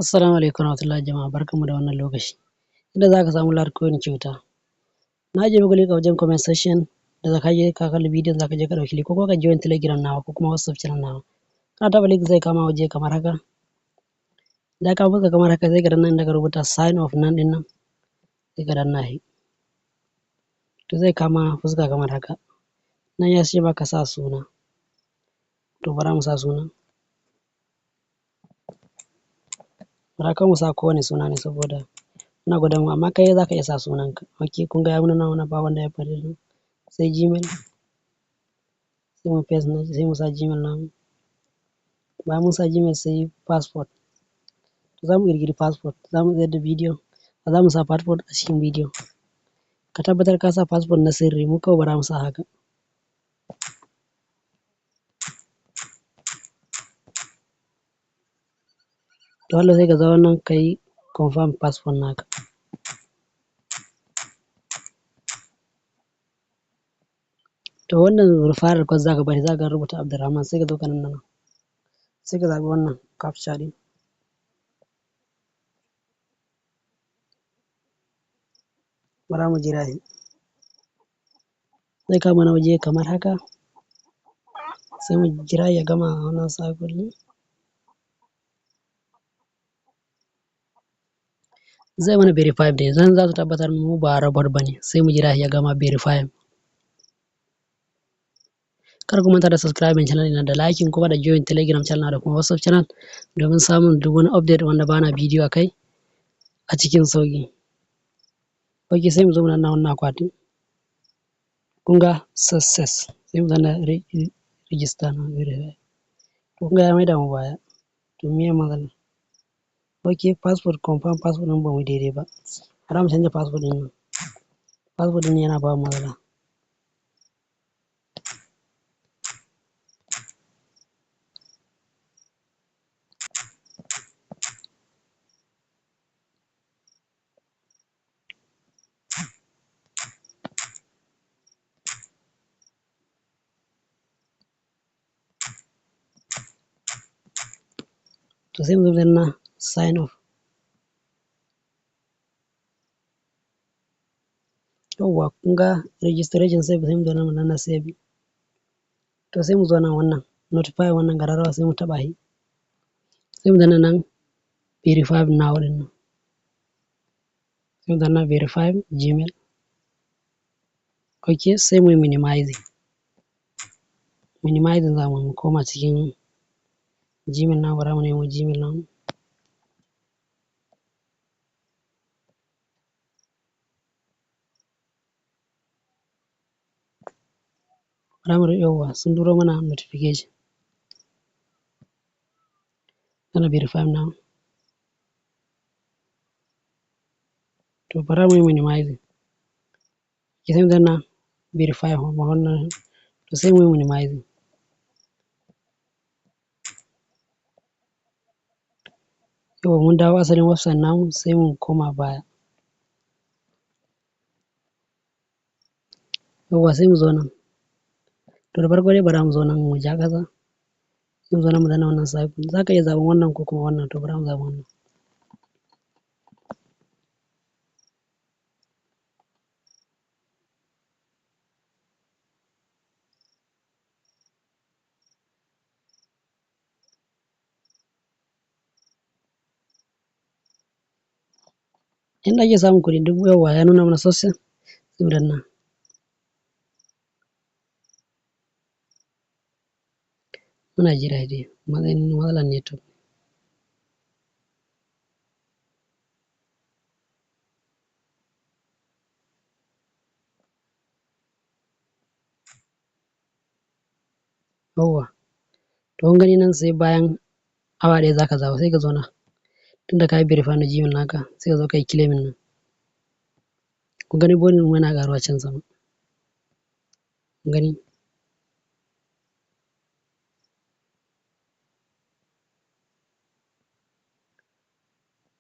Assalamu alaikum warahmatullahi jama'a, barkanmu da wannan lokaci. Inda za ka samu Litecoin kyauta. Na ajiye muku link a wajen comment section da ka je ka kalli bidiyon, za ka je ka ɗauki link ko kuma ka join Telegram nawa ko kuma WhatsApp channel nawa. Kana taɓa link, zai kama waje kamar haka. Da ka buga kamar haka, sai ka danna inda ka rubuta "sign up" nan ɗin nan, sai ka danna shi. To, zai kama fuska kamar haka. Nan ya ce maka sa suna. To, bara mu sa suna. Bara kawai mu sa kowane suna ne saboda ina gwada mu, amma kai za ka iya sa sunanka. Ok, kun ga ya nuna mana ba wanda ya faɗi. Sai Gmail, sai mu paste, sai mu sa Gmail namu. Bayan mun sa Gmail, sai password. Za mu ƙirƙiri password, za mu tsayar da bidiyo, za mu sa password a cikin bidiyo. Ka tabbatar ka sa password na sirri. Mu kawai bara mu sa haka. To Allah, sai ka zo wannan ka yi confirm password naka. To, wannan referral code zaka bari, zaka rubuta Abdulrahman, sai ka zo ka nan nan, sai ka zaɓi wannan captcha ɗin. Bara mu jira shi. Zai kawo mana waje kamar haka. Sai mu jira ya gama wannan cycle ɗin. Zai mana verify da yanzu, za su tabbatar mu ba robot bane. Sai mu jira ya gama verify. Kar ku manta da subscribing channel ɗina da liking, kuma da join Telegram channel da kuma WhatsApp channel domin samun duk wani update wanda bana bidiyo akai a cikin sauƙi. Ok, sai mu zo mu danna wannan akwatin. Kun ga success. Sai mu danna register na verify. To, kun ga ya maida mu baya. To, meye matsalar? Ok, password, confirm password ɗin ba mu daidai ba. Bara mu canza password ɗin nan. Password ɗin yana bamu matsala. To, sai mu zo danna sign up. Yawwa, kun ga registration. Sai mu zo nan mu danna save. To, sai mu zo nan wannan notify, wannan ƙararrawa, sai mu taɓa shi. Sai mu danna nan verify now ɗin nan. Sai mu danna verify Gmail. Ok, sai mu yi minimizing. Minimizing za mu koma cikin Gmail namu. Bara mu nemo Gmail namu. Bara mu, yawwa, sun turo mana notification. Danna verify now. To, bara mu yi minimizing. Sai mu danna verify wannan. To, sai mu yi minimizing. Yawwa, mun dawo asalin website namu. Sai mu koma baya. Yawwa, sai mu zo nan. To, da farko dai bara mu zo nan mu ja ƙasa. Sai mu zo nan mu danna wannan circle. Za ka iya zaɓan wannan ko kuma wannan. To, bara mu zaɓi wannan. Inda ake samun kuɗi duk. Yawwa, ya nuna mana success. Sai mu danna. Muna jira dai, matsayin matsalar network. Yawwa, to kun gani nan, sai bayan awa 1 zaka zaɓa. Sai ka zo nan, tunda ka yi verify na Gmail naka, sai ka zo ka yi claiming nan. Kun gani, bonus mu yana ƙaruwa can sama. Kun gani?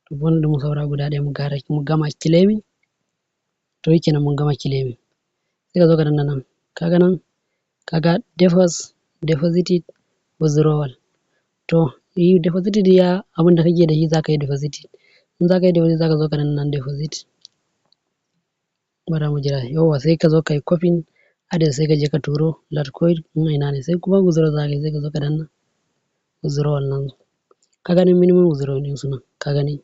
To, bonus ɗin mu saura guda ɗaya mu gara mu gama claiming. To, shikenan, mun gama claiming. Sai ka zo ka danna nan. Ka ga nan, ka ga deposit, deposited, withdrawal. To, Yi deposit iya abin da kake da shi za ka yi deposit. In za ka yi deposit, za ka zo ka danna nan deposit. Bara mu jira. Yauwa, sai ka zo ka yi copying address, sai ka je ka turo Litecoin in ina ne. Sai kuma withdraw za ka yi, sai ka zo ka danna withdrawal nan. Ka gani minimum withdrawal ɗin su nan, ka gani.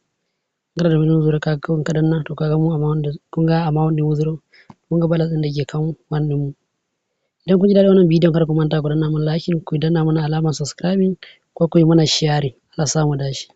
Kana da minimum withdrawal, ka ka danna. To, ka ga mu amount da kun ga amount ɗin withdraw, kun ga balance ɗin da ke kan wannan mu. Idan kun ji daɗin wannan bidiyon, kada ku manta ku danna mana like, ku danna mana alamar subscribing ko ku yi mana sharing. Allah sa mu dace.